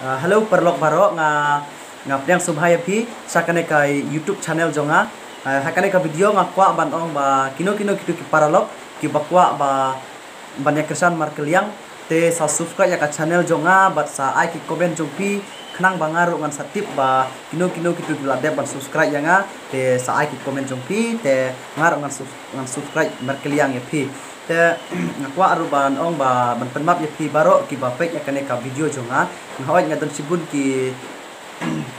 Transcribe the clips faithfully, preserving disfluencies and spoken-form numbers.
Ah, hello paralok baroh, nga nga pdiang sngewbha ïa phi sha kane ka YouTube channel jong nga. Ah, ha kane ka video nga kwah ban ong ba kino kino kitu ki paralok kiba kwah ba ban ïa kyrshan markylliang, te sa subscribe ïa ka channel jong nga bad sa ai ki comment jong phi, khnang ba nga ruh ngan sa tip ba kino kino kitu ki la dep ban subscribe ïa nga, te sa ai ki comment jong phi, te nga ruh ngan subscribe ngan subscribe markylliang ïa phi. Te nga kwah ruh ban ong ba ban pynmap ïa phi baroh kiba peit ïa kane ka video jong nga. Nga hoi nga don shibun ki,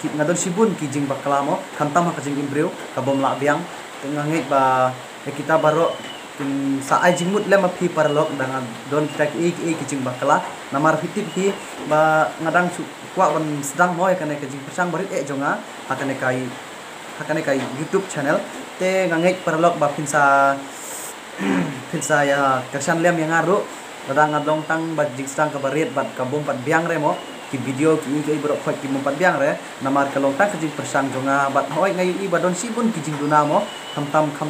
ki nga don shibun ki jingbakla mo, khamtam ha ka jingim briew ka bym lah biang. Te nga ngeit ba ïa kita baroh kin sa ai jingmut lem ma phi paralok da nga don kita ki ei ki ei ki jingbakla. Namar phi tip hi ba nga dang shu kwah ban sdang mo ïa kane ka jingpyrshang barit eh jong nga ha kane ka ha kane ka YouTube channel. Te nga ngeit paralok ba phin sa phin sa ïa kyrshan lem ïa nga ruh. Lada nga long tang bad jingsdang kaba rit bad ka bym pat biang re mo ki video ki ei ki ei baroh khoit ki bym pat biang re. Namar ka long tang ka jingpyrshang jong nga bad hoi nga ïohi ba don shibun ki jingduna mo. Khamtam kham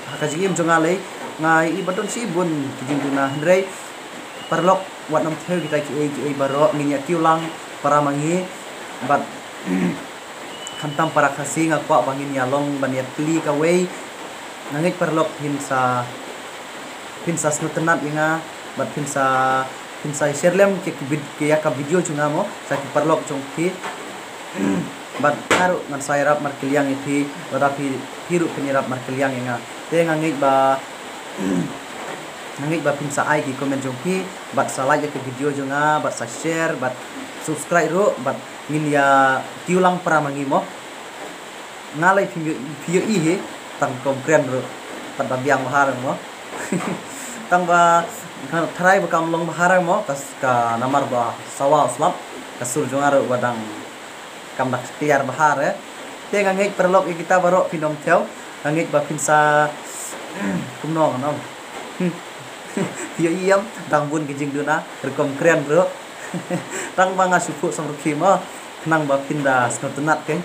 ha ka jingim jong nga lei nga ïohi ba don shibun ki jingduna, hynrei paralok wat nym thew kita ki ei ki ei baroh, ngin ïa kiew lang para ma ngi bad khamtam para Khasi nga kwah ba ngin ïa long ban ïa plie kawei. Nga ngeit paralok phin sa phin sa sngewtynnat ïa nga bad phin sa phin sa share lem ki ki vid- ki ïa ka video jong nga mo sha ki paralok jong phi. Bad nga ruh ngan sa ïarap markylliang ïa phi lada phi phi ruh phin ïarap markylliang ïa nga. Te nga ngeit ba nga ngeit ba phin sa ai ki comment jong phi bad sa like ïa ka video jong nga bad sa share bad subscribe ruh bad ngin ïa kiew lang para ma ngi mo. Nga lei phi ïoh- phi ïohi hi tang kom kren ruh pat ba biang bha mo. Tang ba tharai ba kam long bha mo ka s- ka namar ba sawa u slap ka sur jong nga ruh ba dang kam da clear bha re. Te nga ngeit paralok ïa kita baroh phin nym thew. Nga ngeit ba phin sa kumno ngan ong. Phi ïohi em dang bun ki jingduna rukom kren ruh. Tang ba nga shu phuh samrkhie mo khnang ba phin da sngewtynnat kein.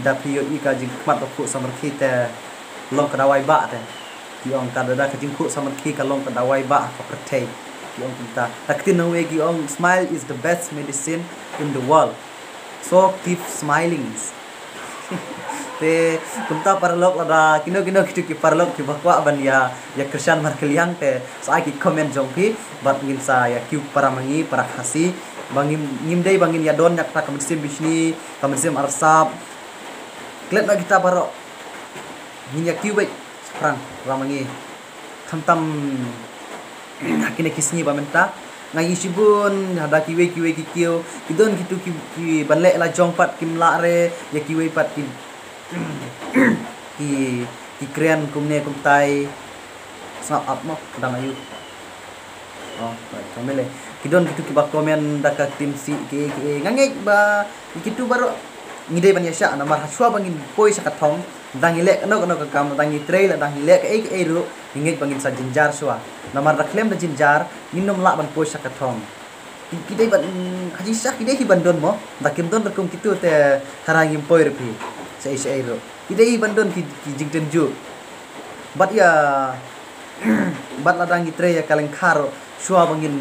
Da phi ïohi ka jingkhmat ba phuh samrkhie te long ka dawai bah te. Ki ong ka da da ka jingphuh samrkhie ka long ka dawai bah ka pyrthei. Ki ong kumta. Da ka ktien nongwei ki ong smile is the best medicine in the world. So keep smiling. Te kumta paralok lada kino kino kitu ki paralok kiba kwah ban ïa ïa kyrshan markylliang te sa ai ki comment jong phi bad ngin sa ïa kiew para ma ngi para Khasi ba ngim ngim dei ba ngin ïa don ïa kata ka mynsiem bishni ka mynsiem arsap. Klet noh kita baroh ngin ïa kiew beit shaphrang para ma ngi. Khamtam ha kine ki sngi ba mynta nga ïohi shibun hada kiwei kiwei ki kiew ki don kitu ki, ki ban leh la jong pat kim lah re ïa kiwei pat ki ki ki kren kumne kumtai. Sngap ap mo dang ayu. Oh, right, kong mele. Ki don kitu kiba comment da ka ktien si ki ki nga ngeit ba kitu baroh ngi dei ban ïa shah namar ha shuwa ba ngin poi sha ka thong dang ngi leh kano kano ka kam dang ngi trei la dang ngi leh kaei kaei ruh ngi ngeit ba ngin sa jynjar shuwa. Namar da khlem da jynjar ngin nym lah ban poi sha ka thong. Ki dei ban ha jingshisha ki dei hi ban don mo da kim don rukom kitu te tharai ngim poi ruh phi. Shaei shaei ruh ki dei hi ban don ki ki jingtynjuh. Bad ïa bad la dang ngi trei ïa ka lyngkha ruh shuwa ba ngin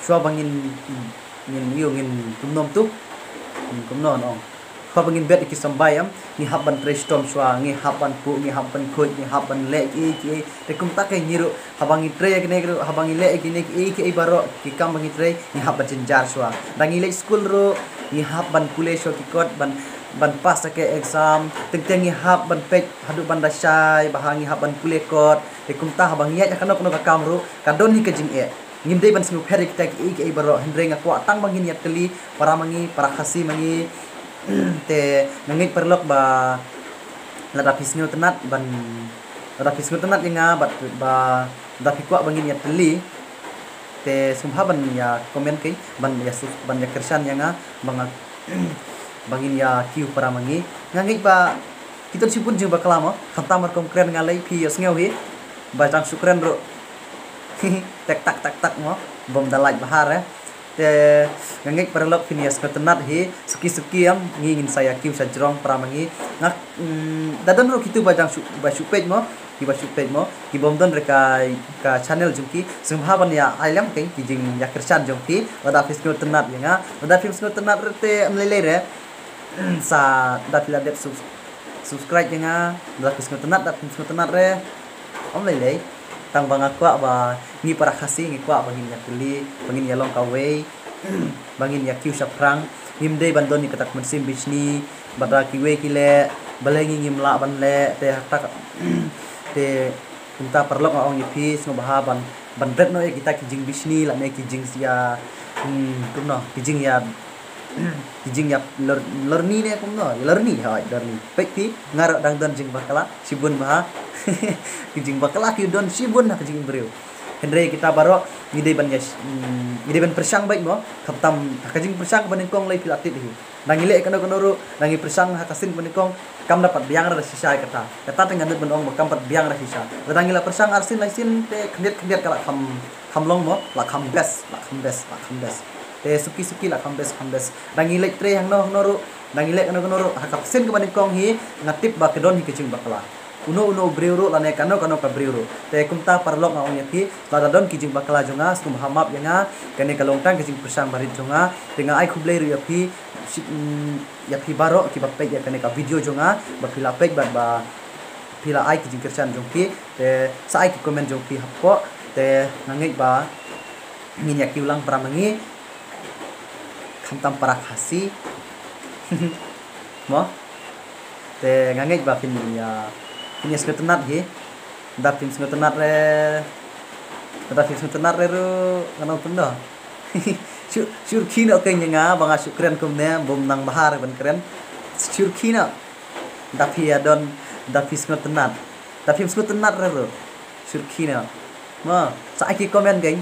shuwa ba ngin ngin ïoh ngin kumno tu ngin kumno nong. Shuwa ba ngin bet ïa ki sambai em ngi hap ban trei shitom shuwa ngi hap ban puh ngi hap ban khuid ngi hap ban leh ki ei ki ei. Te kumta ka ngi ruh haba ngi trei ïa kine ruh haba ngi leh ïa kine ki ei ki ei baroh ki kam ba ngi trei ngi hap ban jynjar shuwa. Da ngi leit skul ruh ngi hap ban pule shuwa ki kot ban ban pass ïa ka exam. Teng teng ngi hap ban peit haduh ban da shai ba ha ngi hap ban pule kot. Te kumta haba ngi ïaid ïa kano kano ka kam ruh ka don hi ka jingeh. Ngim dei ban sngewpher ïa kita kiei kiei baroh hynrei nga kwah tang ba ngin ïatylli para ma ngi para Khasi ma ngi. Te nga ngeit paralok ba lada phi sngewtynnat ban lada phi sngewtynnat ïa nga bad ba lada phi kwah ba ngin ïatylli te sngewbha ban ïa comment kei ban ïa sub ban ïa kyrshan ïa nga ba nga ba ngin ïa kiew para ma ngi. Nga ngeit ba ki don shibun jingbakla mo khamtam mar kum kren nga lei phi ïa sngew hi ba dang shu kren ruh. Tek tak tak tak mo bym da lait bha re. Te nga ngeit paralok phin ïa sngewtynnat hi, suki suki ïam ngi ngin sa ïa kiew sha jrong para ma ngi. Nga, mm, da don ruh kitu ba dang shu, ba shu peit mo, ki ba shu peit mo, ki bym don re ka, ka channel jong ki. Sngewbha ban ïa ai lem keiñ ki jingïakyrshan jong ki. Lada phi sngewtynnat ïa nga, lada phim sngewtynnat re te ym lei lei re. Sa da phi la dep sub-, subscribe ïa nga, lada phi sngewtynnat, da phim sngewtynnat re. Ym lei lei. Tang ba nga kwah ba ngi para Khasi ngi kwah ba ngin ïa pule, ba ngin ïa long kawei, ba ngin ïa kiew shaphrang. Ngim dei ban don ïa kata ka mynsiem bishni, ba da kiwei ki leh, balei ngi ngim lah ban leh, te hata ka, te kumta paralok nga ong ïa phi sngewbha ban, ban ret noh ïa kita ki jingbishni lane ki jingïa, hmm, kumno, ki jingïa, ki jingïa lor-, lorni ne kumno, lorni, hooid, lorni. Peit phi, nga ruh dang don jingbakla shibun bha. Ki jingbakla ki don shibun ha ka jingim briew. Hynrei kita baroh ngi dei ban ïa, mm, ngi dei ban pyrshang beit mo. Khamtam ha ka jingpyrshang kaba nyngkong lei phi la tip hi. Dang ngi leh kano kano ruh, dang ngi pyrshang ha ka sien kaba nyngkong, kam da pat biang ra shisha ïa kata. Kata te nga nud ban ong ba kam pat biang ra shisha. Lada ngi la pyrshang arsien laisien te khyndiat khyndiat ka la kham, kham long mo, la kham best, la kham best, la kham best. Te suki suki la kham best, kham best. Dang ngi leit trei hangno hangno ruh, dang ngi leh kano kano ruh, ha ka sien kaba nyngkong hi, nga tip ba ka don hi ka jingbakla. Uno uno u briew ruh lane kano kano ka briew ruh. Te kumta paralok nga ong ïa phi, lada don ki jingbakla jong nga, sngewbha map ïa nga, kane ka long tang ka jingpyrshang barit jong nga, te nga ai khublei ruh ïa phi, shi-, mm, ïa phi baroh kiba peit ïa kane ka video jong nga, ba phi la peit bad ba phi la ai ki jingkyrshan jong phi, te sa ai ki comment jong phi hapoh, te nga ngeit ba ngin ïa kiew lang para ma ngi, khamtam para Khasi. Mo? Te nga ngeit ba phin ïa, phin ïa sngewtynnat hi. Da phim sngewtynnat re, da phim sngewtynnat re ruh ngan ong kumno. Shu, shu rkhie noh keiñ ïa nga ba nga shu kren kumne, bym nang bha re ban kren. Shu rkhie noh. Da phi ïa don, da phi sngewtynnat. Da phim sngewtynnat re ruh. Shu rkhie noh. Mo, sa ai ki comment keiñ.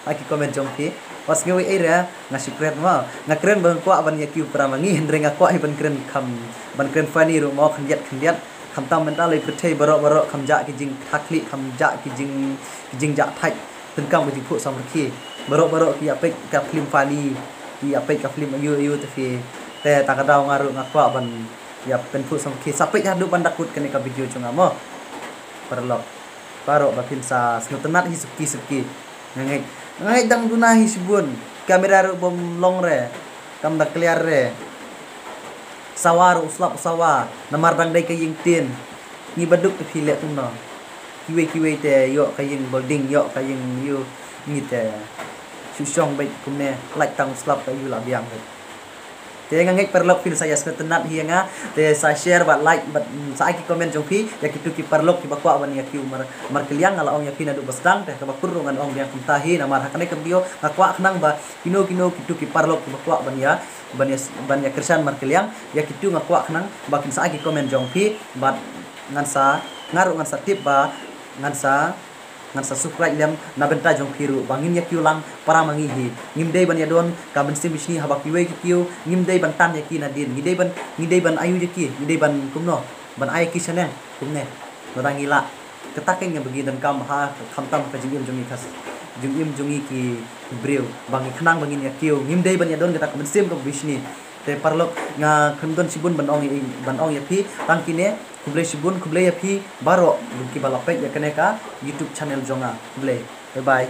Ai ki comment jong phi. Wat sngew ei ei re, nga shu kren mo. Nga kren ba nga kwah ban ïa kiew para ma ngi, hynrei nga kwah hi ban kren kham, ban kren funny ruh mo, khyndiat khyndiat. Khamtam mynta lei pyrthei baroh baroh kham jah ki jingkha khlieh, kham jah ki jing, ki jingjah thait. Donkam ki jingphuh samrkhie. Baroh baroh ki ïa peit ka film funny, ki ïa peit ka film aiu aiu te phi. Te ta ka daw nga ruh nga kwah ban ïa pynphuh samrkhie. Sa peit haduh ban da kut kane ka video jong nga mo. Paralok. Baroh ba phin sa sngewtynnat hi suki suki. Nga ngeit, nga ngeit dang duna hi shibun. Camera ruh bym long re. Kam da clear re. Sawa ruh u slap u sawa. Namar dang dei ka ïing tin. Ngi baduk te phi leh kumno. Kiwei kiwei te ïoh ka ïing building, ïoh ka ïing ïu. Ngi te shu shong beit kumne. Lait tang u slap ka ïu la biang beit. Te nga ngeit paralok phin sa ïa sngewtynnat hi ïa nga. Te sa share bad like bad, mm, sa ai ki comment jong phi ïa kitu ki paralok kiba kwah ban ïa kiew mar, markylliang. Nga la ong ïa phi naduh ba sdang, te kaba kut ruh ngan ong biang kumta hi, namar ha kane ka video nga kwah khnang ba kino kino kitu ki paralok kiba kwah ban ïa, ban ïa, ban ïa kyrshan markylliang, ïa kitu nga kwah khnang ba kin sa ai ki comment jong phi bad ngan sa, nga ruh ngan sa tip ba ngan sa ngan sa subscribe lem na bynta jong phi ruh ba ngin ïa kiew lang para ma ngi hi. Ngim dei ban ïa don ka mynsiem bishni haba kiwei ki kiew, ngim dei ban tan ïa ki nadien. Ngi dei ban, ngi dei ban aiu ïa ki, ngi dei ban kumno, ban ai ïa ki shaneng kumne. Lada ngi lah, kata keiñ ba ngi donkam ha, khamtam ka jingim jong ngi khas, jingim jong ngi ki briew, ba ngi khnang ba ngin ïa kiew, ngim dei ban ïa don kata ka mynsiem ka bishni. Te paralok nga khlem don shibun ban ong, ban ong ïa phi, tang kine, khublei shibun, khublei ïa phi baroh kiba la peit ïa kane ka YouTube channel jong nga. Khublei. Bye bye.